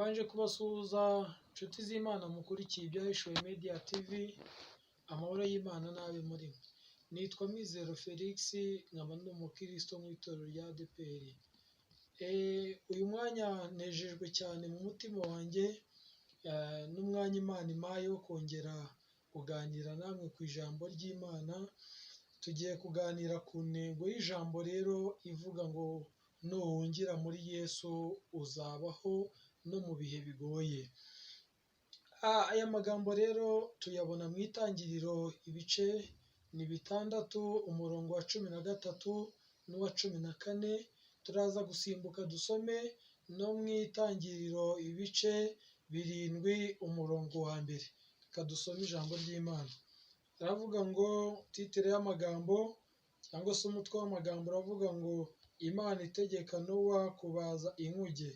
Mbanje kubasuhuza nshuti z'Imana mukurikiye Ibyahishuwe Media TV, amahoro y'Imana n'abe muri mwe. Nitwa Mizero Felix, nkaba ndi umukristo mu itorero rya ADEPR. Uyu mwanya nejejwe cyane mu mutima wanjye n'umwanya Imana impaye wo kongera kuganira namwe ku ijambo ry'Imana. Tugiye kuganira ku ntego y'ijambo rero ivuga ngo nuhungira muri Yesu uzabaho no mu bihe bigoye. Aya magambo rero tuyabona mu Itangiriro, ibice ni 6, umurongo wa 13 n'uwa 14. Turaza gusimbuka dusome no mu Itangiriro ibice 7, umurongo wa 1. Reka dusome ijambo ry'Imana. Aravuga ngo, titre y'amagambo cyangwa se umutwe w'amagambo uravuga ngo Imana itegeka Nowa kubaza inkuge.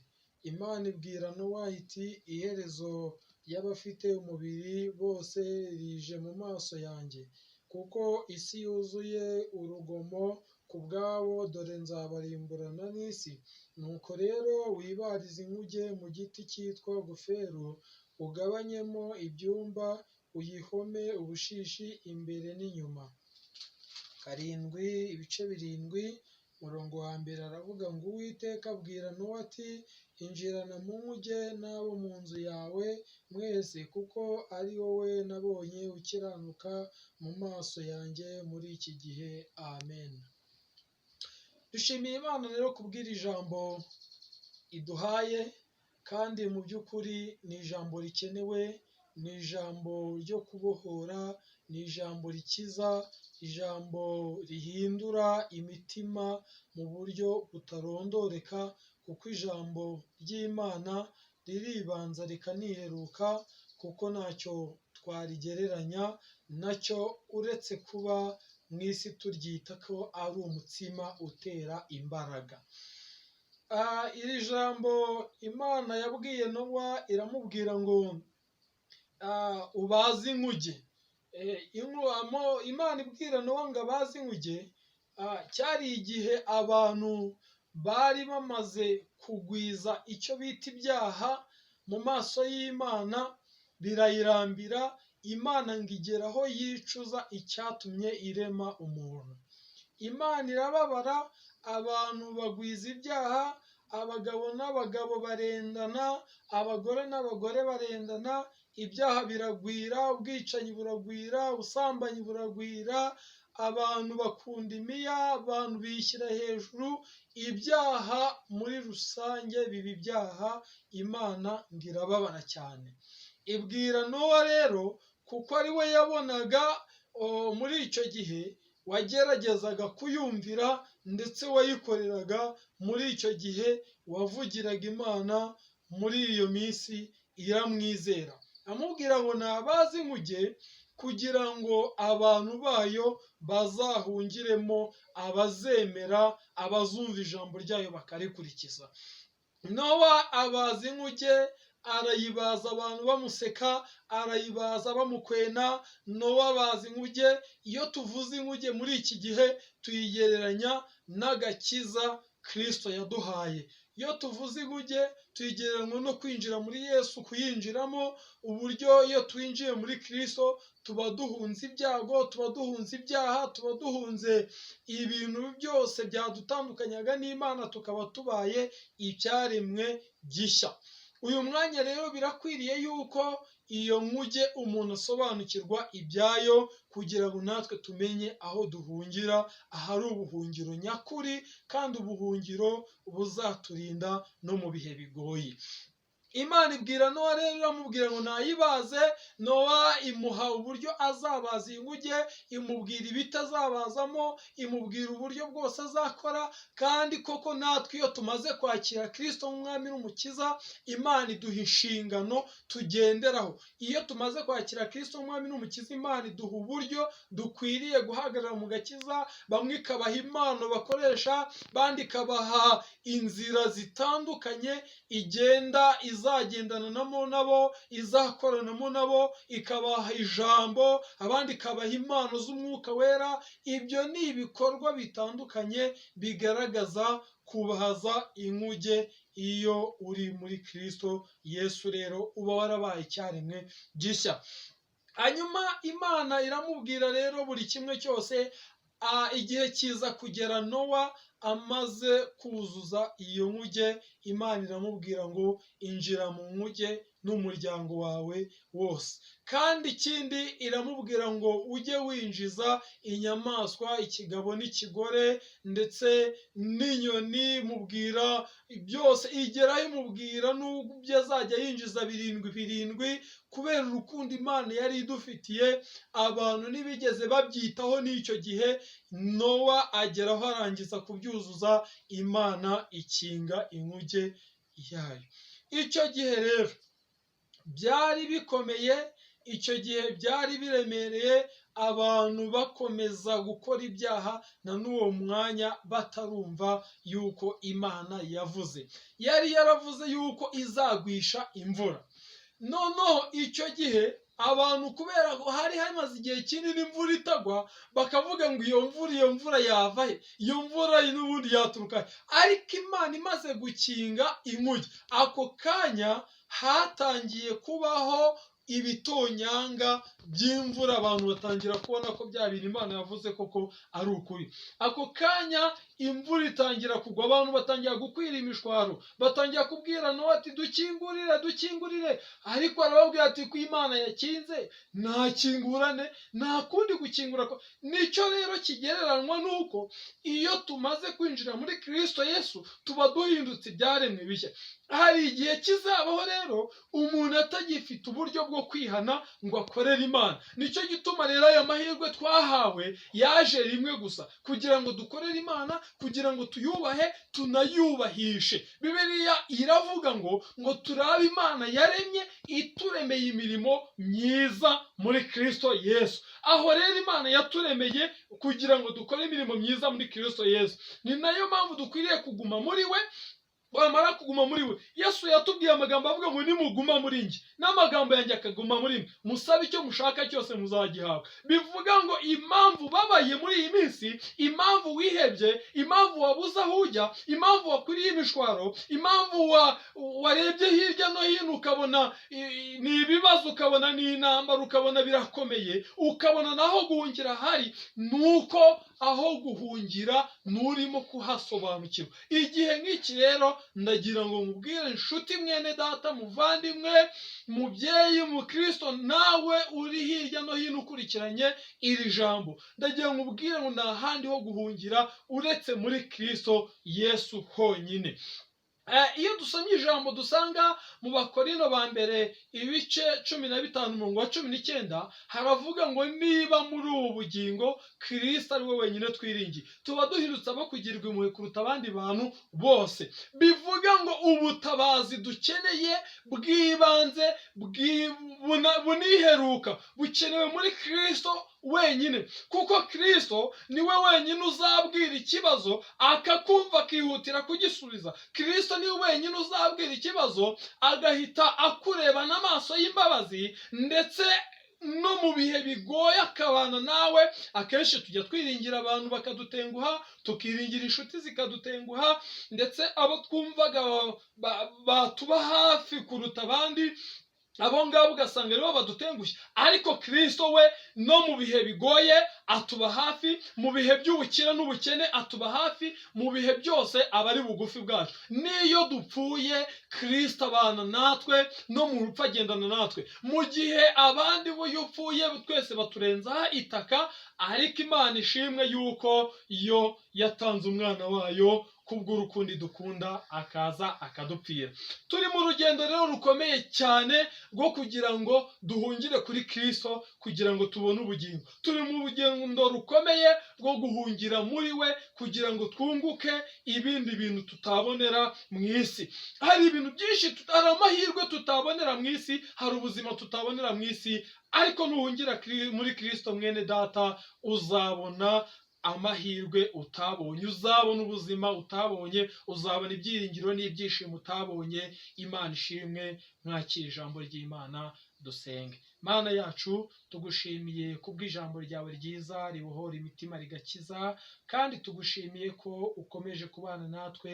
Imana ibwira Nowa iti iherezo ry'abafite umubiri bose rije mu maso yanjye, kuko isi yuzuye urugomo ku bwabo, dore nzabarimburana n'isi. Nuko rero wibarize inkuge mu giti cyitwa goferu, ugabanyemo ibyumba, uyihome ubushishi imbere n'inyuma. 7, ibice 7, umurongo wa 1 aravuga ngo Uwiteka abwira Nowa ati injirana mu nkuge n'abo mu nzu yawe mwese, kuko ari wowe nabonye ukiranuka mu maso yanjye muri iki gihe. Amen. Dushimiye Imana rero kubw'iri jambo iduhaye, kandi mu by'ukuri ni ijambo rikenewe, ni ijambo ryo kubohora, ni ijambo rikiza, ijambo rihindura imitima mu buryo butarondoreka, kuko ijambo ry'Imana riribanza rikaniheruka, kuko ntacyo twarigereranya nacyo uretse kuba mu isi turyita ko ari umutsima utera imbaraga. Iri jambo Imana yabwiye Nowa, iramubwira ngo ubaze inkuge. Imana ibwira Nowa ngo abaze inkuge, cyari igihe abantu bari bamaze kugwiza icyo bita ibyaha mu maso y'Imana, birayirambira. Imana ngo igera aho yicuza icyatumye irema umuntu. Imana irababara, abantu bagwiza ibyaha, abagabo n'abagabo barendana, abagore n'abagore barendana, ibyaha biragwira, ubwicanyi buragwira, ubusambanyi buragwira, abantu bakunda imiya, abantu bishyira hejuru, ibyaha muri rusange biba ibyaha. Imana ngo irababara cyane. Ibwira Nowa rero, kuko ari we yabonaga muri icyo gihe wageragezaga kuyumvira, ndetse wayikoreraga muri icyo gihe, wavugiraga Imana muri iyo minsi, iramwizera. Amubwira ngo nabaze inkuge kugira ngo abantu bayo bazahungiremo, abazemera, abazumva ijambo ryayo bakarikurikiza. Nowa abaza inkuge, arayibaza abantu bamuseka, arayibaza bamukwena. Nowa abaza inkuge. Iyo tuvuze inkuge muri iki gihe tuyigereranya n'agakiza Kristo yaduhaye. Iyo tuvuze inkuge tuyigereranywa no kwinjira muri Yesu, kuyinjiramo, uburyo iyo twinjiye muri Kristo tuba duhunze ibyago, tuba duhunze ibyaha, tuba duhunze ibintu byose byadutandukanyaga n'Imana, tukaba tubaye icyaremwe gishya. Uyu mwanya rero birakwiriye yuko iyo nkuge umuntu asobanukirwa ibyayo, kugira ngo natwe tumenye aho duhungira, ahari ubuhungiro nyakuri, kandi ubuhungiro buzaturinda no mu bihe bigoye. Imana ibwira Nowa rero, iramubwira ngo nayibaze. Nowa imuha uburyo azabaza inkuge, imubwira ibiti azabazamo, imubwira uburyo bwose azakora. Kandi koko natwe iyo tumaze kwakira Kristo nk'umwami n'umukiza, Imana iduha inshingano tugenderaho. Iyo tumaze kwakira Kristo nk'umwami n'umukiza, Imana iduha uburyo dukwiriye guhagarara mu gakiza. Bamwe ikabaha impano bakoresha, abandi ikabaha inzira zitandukanye igenda izagendana nabo, izakoranamo nabo, ikabaha ijambo, abandi ikabaha impano z'umwuka wera. Ibyo ni ibikorwa bitandukanye bigaragaza Kubaza inkuge iyo uri muri Kristo Yesu rero uba warabaye icyaremwe gishya. Hanyuma Imana iramubwira rero buri kimwe cyose. Igihe kiza kugera Nowa amaze kuzuza iyo nkuge, Imana iramubwira ngo injira mu nkuge n'umuryango wawe wose. Kandi ikindi iramubwira ngo ujye winjiza inyamaswa, ikigabo n'ikigore, ndetse n'inyoni. Mubwira byose, igeraho imubwira n'ubwo azajya yinjiza birindwi birindwi. Kubera urukundo Imana yari idufitiye, abantu ntibigeze babyitaho n'icyo gihe. Nowa ageraho arangiza kubyuzuza, Imana ikinga inkuge yayo. Icyo gihe rero byari bikomeye, icyo gihe byari biremereye, abantu bakomeza gukora ibyaha na n'uwo mwanya batarumva yuko Imana yavuze, yari yaravuze yuko izagwisha imvura. Noneho icyo gihe abantu, kubera ko hari hamaze igihe kinini imvura itagwa, bakavuga ngo iyo mvura yava he? Iyo mvura n'ubundi yaturuka he? Ariko Imana imaze gukinga inkuge, ako kanya hatangiye kubaho ibitonyanga by'imvura, abantu batangira kubona ko bya bintu Imana yavuze koko ari ukuri. Ako kanya imvura itangira kugwa, abantu batangira gukwira imishwaro, batangira kubwira Nowa ati dukingurire, dukingurire. Ariko arababwira ati ko Imana yakinze ntakingurane, nta kundi gukingura. Nicyo rero kigereranywa n'uko iyo tumaze kwinjira muri Kristo Yesu tuba duhindutse ibyaremwe bishya. Hari igihe kizabaho rero umuntu atagifite uburyo bwo kwihana ngo akorere Imana. Nicyo gituma rero aya mahirwe twahawe yaje rimwe gusa kugira ngo dukorere Imana, kugira ngo tuyubahe, tunayubahishe. Bibiliya iravuga ngo turabe Imana yaremye, ituremeye imirimo myiza muri Kristo Yesu. Aho rero Imana yaturemeye kugira ngo dukore imirimo myiza muri Kristo Yesu. Ni nayo mpamvu dukwiriye kuguma muri we. Wamara kuguma muri we, Yesu yatubwiye amagambo avuga ngo nimuguma muri njye n'amagambo yanjye akaguma muri mwe, musabe icyo mushaka cyose muzagihabwa. Bivuga ngo impamvu babaye muri iyi minsi, impamvu wihebye, impamvu wabuze aho ujya, impamvu wakwiriye imishwaro, impamvu warebye hirya no hino ukabona ni ibibazo, ukabona ni intambara, ukabona birakomeye, ukabona naho guhungira hari, ni uko aho guhungira nturimo kuhasobanukirwa. Igihe nk'iki rero ndagira ngo nkubwire, inshuti, mwene data, muvandimwe, mubyeyi, mukristo, nawe uri hirya no hino ukurikiranye iri jambo, ndagira ngo nkubwire ngo nta handi ho guhungira uretse muri Kristo Yesu honyine. Iyo dusomye ijambo dusanga mu Bakorino ba mbere ibice 15 umurongo wa 19, haravuga ngo niba muri ubu bugingo Kirisito ari we wenyine twiringiye, tuba duhindutse abo kugirirwa impuhwe kuruta abandi bantu bose. Bivuga ngo ubutabazi dukeneye bw'ibanze buniheruka bukenewe muri Kirisito wenyine, kuko Kirisito niwe wenyine uzabwira ikibazo akakumva, akihutira kugisubiza. Kirisito niwe wenyine uzabwira ikibazo agahita akureba n'amaso y'imbabazi, ndetse no mu bihe bigoye akabana nawe. Akenshi tujya twiringira abantu bakadutenguha, tukiringira inshuti zikadutenguha, ndetse abo twumvaga batuba hafi kuruta abandi, abo ngabo ugasanga nibo badutengushye. Ariko Kirisito we no mu bihe bigoye atuba hafi, mu bihe by'ubukire n'ubukene atuba hafi, mu bihe byose aba ari bugufi bwacu. N'iyo dupfuye Kirisito abana natwe, no mu rupfu agendana natwe, mu gihe abandi bo iyo upfuye twese baturenzaho itaka. Ariko Imana ishimwe yuko yo yatanze umwana wayo kubw'urukundo idukunda, akaza akadupfira. Turi mu rugendo rero rukomeye cyane rwo kugira ngo duhungire kuri Kirisito kugira ngo tubone ubugingo. Turi mu rugendo rukomeye rwo guhungira muri we kugira ngo twunguke ibindi bintu tutabonera mu isi. Hari ibintu byinshi, hari amahirwe tutabonera mu isi, hari ubuzima tutabonera mu isi, ariko nuhungira muri Kirisito, mwene data, uzabona amahirwe utabonye, uzabona ubuzima utabonye, uzabona ibyiringiro n'ibyishimo utabonye. Imana ishimwe. Mwakira ijambo ry'Imana, dusenge. Mana yacu, tugushimiye kubw'ijambo ryawe ryiza ribohora imitima rigakiza, kandi tugushimiye ko ukomeje kubana natwe,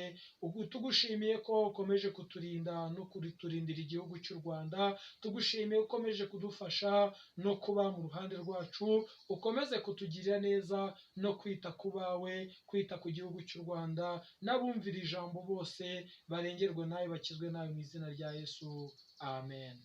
tugushimiye ko ukomeje kuturinda no kuturindira igihugu cy'u Rwanda, tugushimiye ko ukomeje kudufasha no kuba mu ruhande rwacu, ukomeze kutugirira neza no kwita ku bawe, kwita ku gihugu cy'u Rwanda, n'abumvira ijambo bose barengerwe nawe, bakizwe nawe mu izina rya Yesu. Amen.